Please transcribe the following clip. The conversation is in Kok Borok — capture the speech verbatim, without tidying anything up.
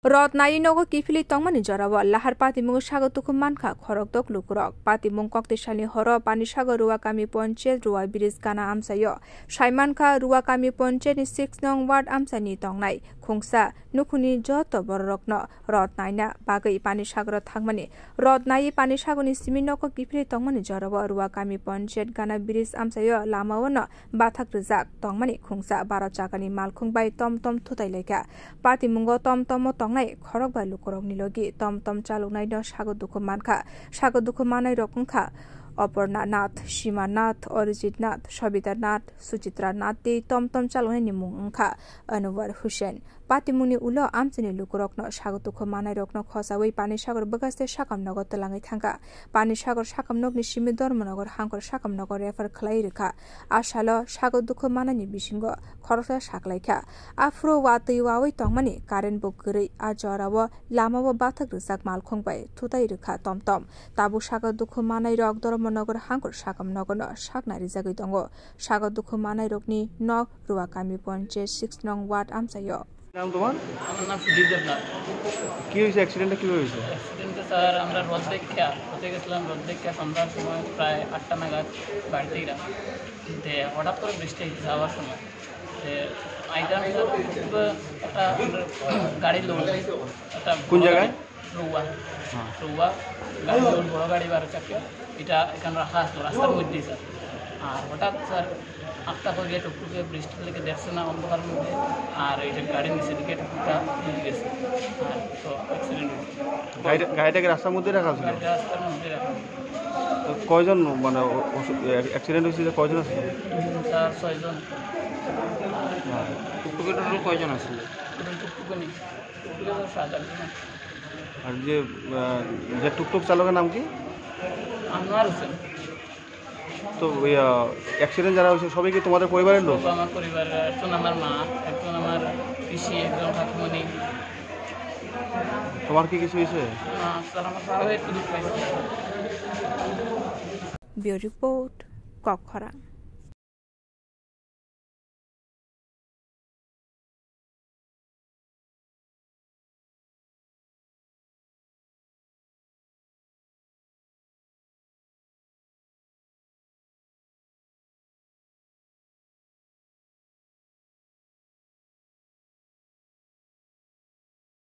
Rot naiwi nogo kiphilwi tongmani jorao lahar patimungo sago tukhum mankha khorokdok lukurok. Patimung koktisalni horo Panisagar Rua kami ponchayat Rua bridge gana amchaio saimankha Rua kami ponchayatni six nong ward amchaini tongnai khungsa nukhungni joto bororokno rot naina bagwi Panisagaro thangmani. Rot naiwi Panisagarni simi nogo kiphilwi tongmani jorao Rua kami ponchayat gana bridge amchaio lamao no bathak rijak tongmani khungsa baro chakani malkhung bai tom tom thutai laikha. Patimungo tom tomo tongnai khorok bai lukurokni logi tom tom chaloknaino sago dukhu mankha. Sago dukhu mannairok wngkha Oporna Nath, Sima Nath, Orijit Nath, Sobita Nath, Suchitra Nath tei tom tom chaloknaini mung wngkha Anwar Hussain. Patimungni ulo amchaini lukurokno sago dukhu mannairokno khosaui Panisagar bwkhaste sakam nogo twlangwi thangkha. Panisagar sakam nokni simi Dharmanagar hangkor sakam nogo refer khlai rwkha. A salo sago dukhu manani bisingo khoroksa saklaikha. Aphuru watwi wawi tongmani current bo kwrwi a jorao lamao bathak rijak malkhung bai thutai rwkha tom tom. Tabuk sago dukhu manairok Dharmanagar hangkor sakam nogono sakna rijagwi tongo. Sago dukhu manairokni nok Rua kami ponchayat six nong ward amchaio. নাম তোমার? আমার নাম সুদীপ দেবনাথ। কি হয়েছে, অ্যাক্সিডেন্টটা কিভাবে হয়েছে? অ্যাক্সিডেন্টে স্যার, আমরা রথ দেখা, রথে গেছিলাম, রথ দেখা সন্ধ্যার সময় প্রায় আটটা নাগাদ বাড়িতে গেলাম। যে হঠাৎ করে বৃষ্টি হয়েছে যাওয়ার সময়। যে আইতাম স্যার, একটা গাড়ি লোড, একটা কোন বড় জায়গায়? গাড়ি, রৌয়া। হ্যাঁ। রৌয়া, গাড়ি লোড, বড় গাড়ি বারো চাকা, এটা এখানে রাখা আসলো রাস্তার মধ্যেই স্যার। আর হঠাৎ স্যার আস্তে করে টুকটুকে বৃষ্টি থেকে দেখছে না অন্ধকার মধ্যে, আর এই যে গাড়ির নিচে দিকে টুকটুকটা ভিজে গেছে। আর তো অ্যাক্সিডেন্ট হয়েছে। গাড়িটা, গাড়িটা কি রাস্তার মধ্যে রাখা ছিল? গাড়িটা রাস্তার মধ্যে রাখা ছিল। তো কয়জন মানে অ-, অসু-, এ-, অ্যাক্সিডেন্ট হয়েছে যে কয়জন আছে? হুম, স্যার, ছয়জন। হ্যাঁ। টুকটুকে টোটাল কয়জন আছিল? টোটাল টুকটুকে নেই। টুকটুকে স্যার সাত আটজন আছে। আর যে, আহ, যে টুকটুক চালকের নাম কি? আনোয়ার হোসেন। তো ওই, আহ, অ্যাক্সিডেন্ট যারা হয়েছে সবাই কি তোমাদের পরিবারের লোক? সব আমার পরিবারের, একজন আমার মা, একজন আমার পিসি, একজন কাকিমণি। তোমার কি কিছু হয়েছে? না, স্যার, আমার পা একটু দুখ পাইছে। Bureau Report, Kokkhorang.